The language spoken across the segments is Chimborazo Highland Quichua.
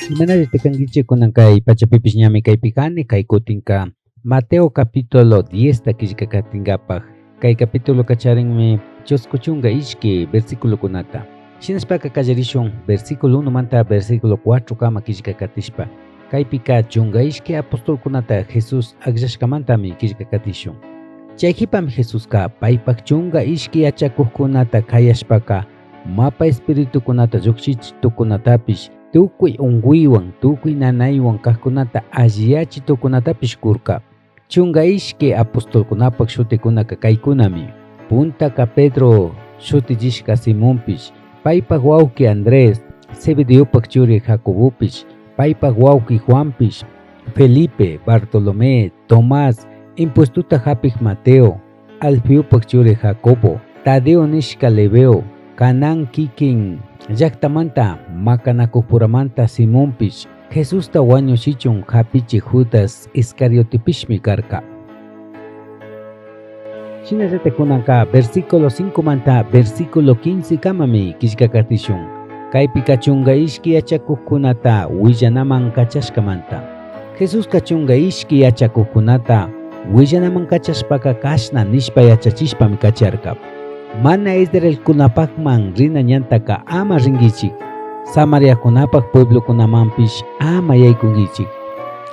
Imanallataq kankichik kunan kay pachapipish ñami kaypi kani kay kutinka Mateo capítulo 10 ta killkakatingapaj kay capítulo charinmi chusku chunka ishki versículokunata. Shinashpaka kallarishun versículo 1 manta versículo 4 kama killkakatishpa. Kaypika chunka ishki apostolkunata Jesús akllashkamantami killkakatishun. Chay qhipami Jesuska paypak chunka ishki yachakuqkunata kayashpaka mapa espiritukunata llukshichi tukunatapish tukuy unquywan tukuy nanaywan kaqkunata alliyachi tukunatapish kurka. Chunka ishki apostolkunapak shutikunaka kaykunami. Puntaka Pedro shutichishka Simonpish, paypak wawqi Andrés, Zebedeopak churi Jacobopish, paypak wawqi Juanpish, Felipe, Bartolomé, Tomás, impuestuta hapik Mateo, Alfeopak churi Jacobo, Tadeo nishka Lebeo, Canaán kikin llaktamanta makanakuqpuramanta Simonpish, Jesusta wañuchichun hapichik Judas Iscariotepishmi karka. Shinallatak kunanka versículo 5 manta versículo 15 kamami killkakatishun. Kaypika chunka ishki yachakuqkunata willanaman kachashkamanta. Jesuska chunka ishki yachakuqkunata willanaman kachashpaka kashna nishpa yachachishpami kacharka. Mana Israelkunapakman rina ñantaka ama rinkichik. Samariakunapak pueblokunamanpish ama yaykunkichik.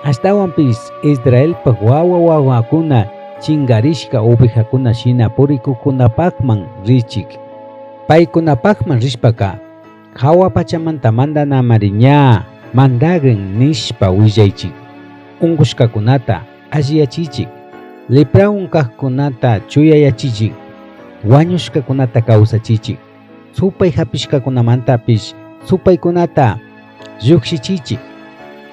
Ashtawanpish Israelpak wawa wawakuna chinkarishka ovejakuna shina purikuqkunapakman richik. Paykunapakman rishpaka hawa pachamanta mandanamari ña mandagrin nishpa willaychik. Unkushkakunata alliyachichik. Leprawan kaqkunata chuyayachichik. Wañushkakunata kawsachichik. Supay hapishkakunamantapish supaykunata llukshichichik.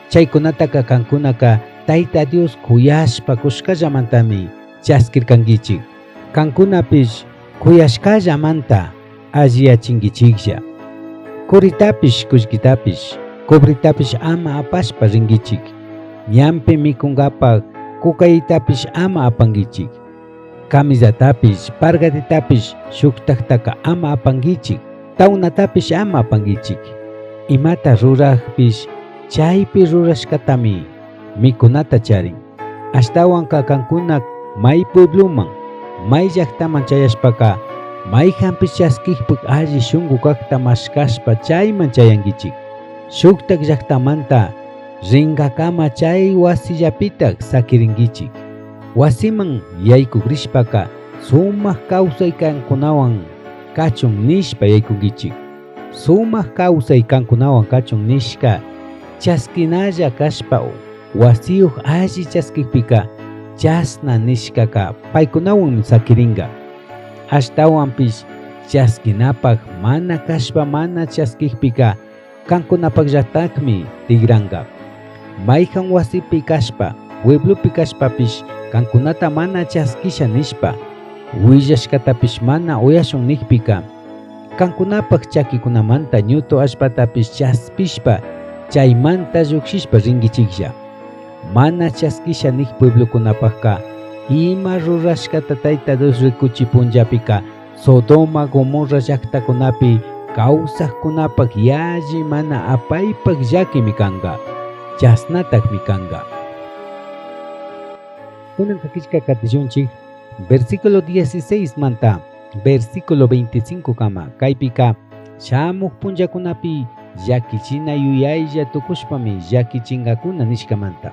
Chaykunataka kankunaka Tayta Dios kuyashpa kushkallamantami chaskirkankichik. Kankunapish kuyashkallamanta alliyachinkichiklla. Kuritapish kullkitapish cobretapish ama apashpa rinkichik. Ñanpi mikunkapak kukaytapish ama apankichik. Camisatapish, pargatitapish shuktaktaka ama apankichik. Tawnatapish ama apankichik. Imata rurajpish chaypi rurashkatami mikunata charin. Ashtawanka kankuna may puebloman, may llaktaman chayashpaka mayjanpish chaskikpak alli shunku kakta mashkashpa chayman chayankichik. Shuktak llaktamanta rinkakama chay wasillapitak sakirinkichik. Wasiman yaykukrishpaka sumak kawsay kankunawan kachun nishpa yaykunkichik. Sumak kawsay kankunawan kachun nishka chaskinalla kashpa wasiyuq alli chaskikpika chasna nishkaka paykunawanmi sakirinka. Ashtawanpish chaskinapak mana kashpa mana chaskikpika kankunapakllatakmi tikranka. Mayjan wasipi kashpa, pueblopi kashpapish kankunata mana chaskisha nishpa, willashkatapish mana uyashun nikpika, kankunapak chakikunamanta ñutu allpatapish chaspishpa chaymanta llukshishpa rinkichiklla. Mana chaskisha nik pueblokunapakka ima rurashkata Tayta Dios rikuchi punllapika Sodoma Gomorra llaktakunapi kawsaqkunapak yalli mana apaypak llakimi kanka. Chasnatakmi kanka. Kunanka killkakatishunchik versículo 16 manta versículo 25 kama kaypika shamuq punllakunapi llakichina yuyaylla tukushpami llakichinkakuna nishkamanta.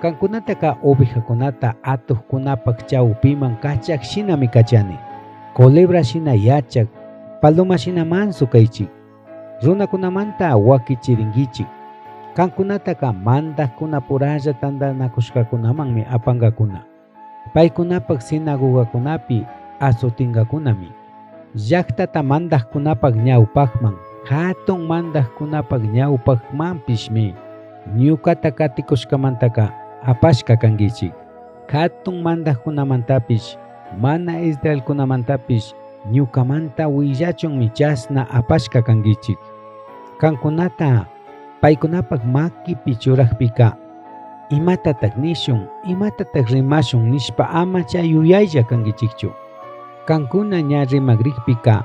Kankunataka ovejakunata atuqkunapak chawpiman kachaq shinami kachani. Culebra shina yachak, paloma shina manso kaychik. Runakunamanta wakichirinkichik. Kankunataka mandaqkunapuralla tantanakushkakunamanmi apankakuna. Paykunapak sinagogakunapi azotinkakunami. Llaktata mandaqkunapak ñawpaqman, hatun mandaqkunapak ñawpaqmanpishmi ñukata katikushkamantaka apashka kankichik. Hatun mandaqkunamantapish, mana Israelkunamantapish ñukamanta willachunmi chasna apashka kankichik. Kankunata paykunapak makipi churajpika imatatak nishun, imatatak rimashun nishpa ama chay yuyaylla kankichikchu. Kankuna ña rimakrikpika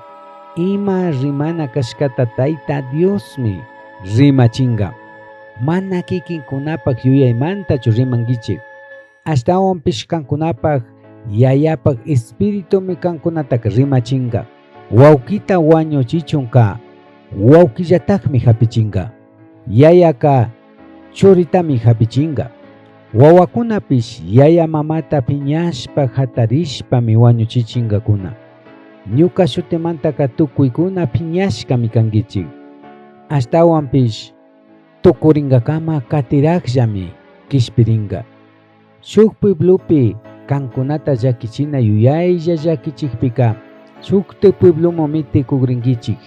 ima rimana kashkata Tayta Diosmi rimachinka. Mana kikinkunapaj yuyaimantachu rimanguichij. Ashtahuanpish cancunapaj Yayapaj Espiritumi cancunataca rimachinga. Huauquita huañuchichunca huauquillatajmi japichinga. Yayaca churitami japichinga. Huahuacunapish yaya mamata piñashpa jatarishpami huañuchichingacuna. Ñuca shutimantaca tucuicuna piñashcami canguichij. Ashtahuanpish tucuringacama catirajllami quishpiringa. Shuj pueblopi cancunata llaquichina yuyailla llaquichijpica, shujtaj puebloman miticugringuichij.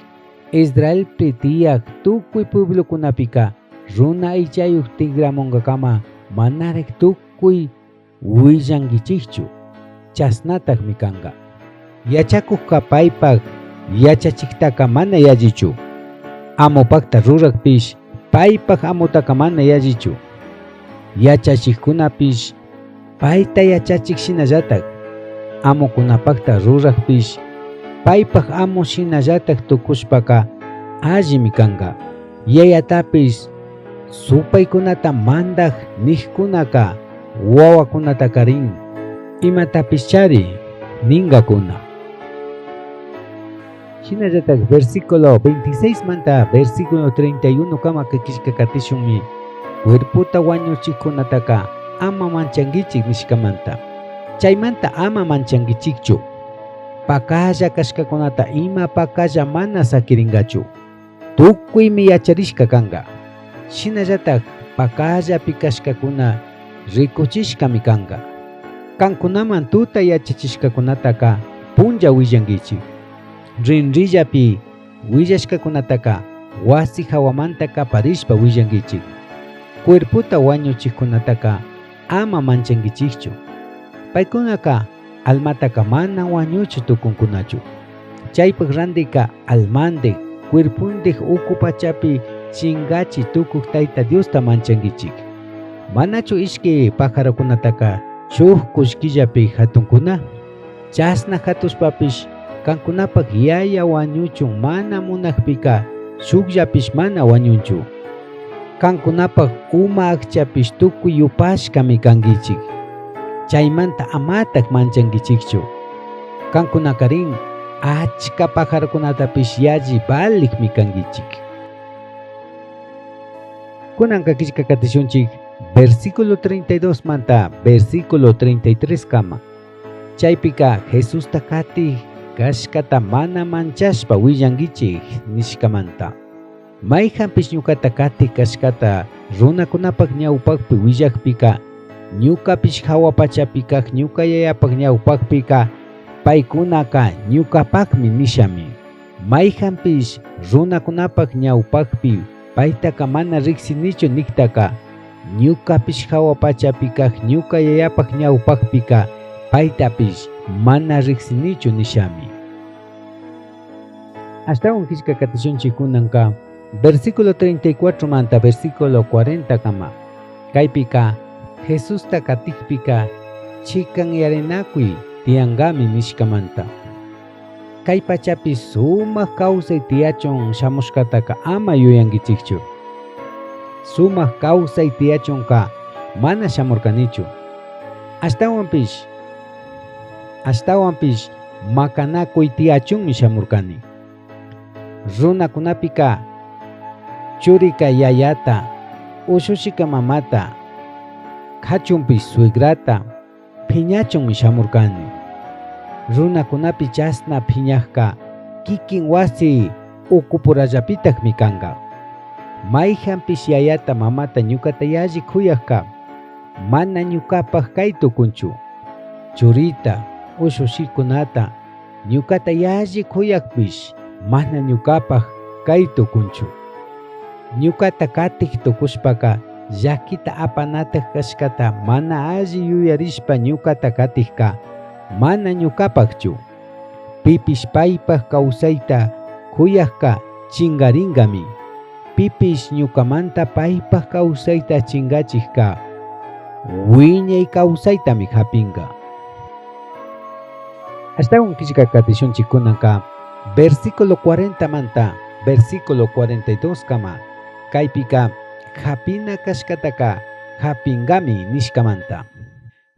Israelpi tiyaj tucui pueblocunapica runa aichayuj tigramungacama manaraj tucui huillanguichijchu, chashnatajmi canga. Yachacujca paipaj yachachijtaca mana yallichu. Amopajta rurajpish paipaj amotaca mana yallichu. Yachachijcunapish paita yachachij shinallataj, amocunapajta rurajpish paipaj amo shinallataj tucushpaca allimi canga. Yayatapish supaicunata mandaj nijcunaca huahuacunatacarin imatapishchari ningacuna. Shinallataj versículo 26 manta versículo 31 kama quillca catishunmi cuerpota huañuchijcunataca ama manchanguichij nishcamanta. Chaimanta ama manchanguichijchu. Pacalla cashcacunata ima pacalla mana saquiringachu. Tucuimi yacharishca canga. Shinallataj pacallapi cashcacuna ricuchishcami canga. Cancunaman tuta yachachishcacunataca punlla huillanguichij. Rinrillapi huillashcacunataca huasi jahuamanta caparishpa huillanguichij. Cuerpota huañuchijcunataca ama manchanguichijchu. Paicunaca almataca mana huañuchi tucuncunachu. Chaipaj randica almandij, cuerpondij ucu pachapi chingachi tucuj Taita Diosta manchanguichij. Manachu ishqui pajarocunataca shuj cullquillapi jatuncuna? Chashna jatushpapish cancunapaj yaya huañuchun mana munajpica shujllapish mana huañunchu. Cancunapaj uma ajchapish tucui yupashcami canguichij. Chaimanta amataj manchanguichijchu. Cancunacarin achca pajarocunatapish yalli valijmi canguichij. Cunanca quillca catishunchij versículo 32 manta versículo 33 cama. Chaipica Jesusta catij cashcata mana manchashpa huillanguichij nishcamanta. Maijanpish ñucata catij cashcata runacunapaj ñaupajpi huillajpica, ñucapish jahua pachapi caj ñuca Yayapaj ñaupajpica paicunaca ñucapajmi nishami. Maijanpish runacunapaj ñaupajpi paitaca mana rijsinichu nijtaca, ñucapish jahua pachapi caj ñuca Yayapaj ñaupajpica paitapish mana rijsinichu nishami. Ashtahuan quillca catishunchij cunanca versículo 34 manta versículo 40 cama. Caipica Jesusta catijpica chicanyarinacui tiyangami nishcamanta. Cai pachapi sumaj causai tiyachun shamushcataca ama yuyanguichijchu. Sumaj causai tiyachunca mana shamurcanichu. Ashtahuanpish ashtahuanpish macanacui tiyachunmi shamurcani. Runacunapica churica yayata, ushushica mamata, cachunpish suegrata piñachunmi shamurcani. Runacunapi chashna piñajca kikin wasi ucupurallapitajmi canga. Maijanpish yayata mamata ñucata yalli cuyajca mana ñucapaj cai tucunchu. Churita, ushushicunata ñucata yalli cuyajpish mana ñucapaj cai tucunchu. Ñucata catij tucushpaca llaquita apanataj cashcata mana alli yuyarishpa ñucata catijca mana ñucapajchu. Pipish paipaj causaita cuyajca chingaringami. Pipish ñucamanta paipaj causaita chingachijca huiñai causaitami japinga. Ashtahuan quillca catishunchij cunanca versículo 40 manta versículo 42 cama. Caipica. japina cashcataca japingami nishcamanta.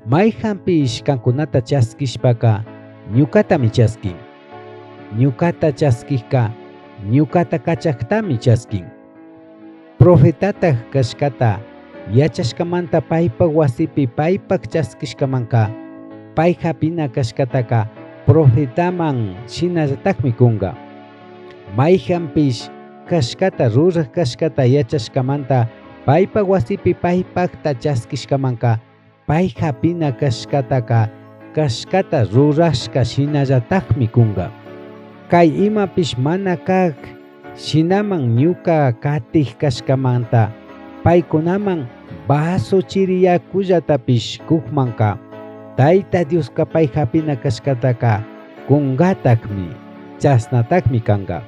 Maijanpish cancunata chasquishpaca ñucatami chasquin. Ñucata chasquijca ñucata cachajtami chasquin. Profetataj cashcata yachashcamanta paipaj huasipi paipaj chasquishcamanca pai japina cashcataca profetaman shinallatajmi cunga. Maijanpish cashcata ruraj cashcata yachashcamanta paipaj huasipi paipajta chasquishcamanca pai japina cashcataca cashcata rurashca shinallatajmi cunga. Cai imapish mana caj shinaman ñuca catij cashcamanta paicunaman vaso chiri yacullatapish cujmanca Taita Diosca pai japina cashcataca cungatajmi, chashnatajmi canga.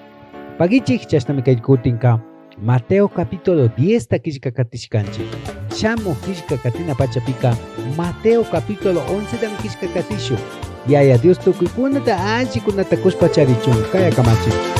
Paguichij chashnami cai cutinca Mateo capítulo 10 ta quillca catishcanchij. Shamuj quillca catina pachapica Mateo capítulo 11 tami quillca catishun. Yaya Dios tucuicunata allicunata cushpa charichun. Caya camachij.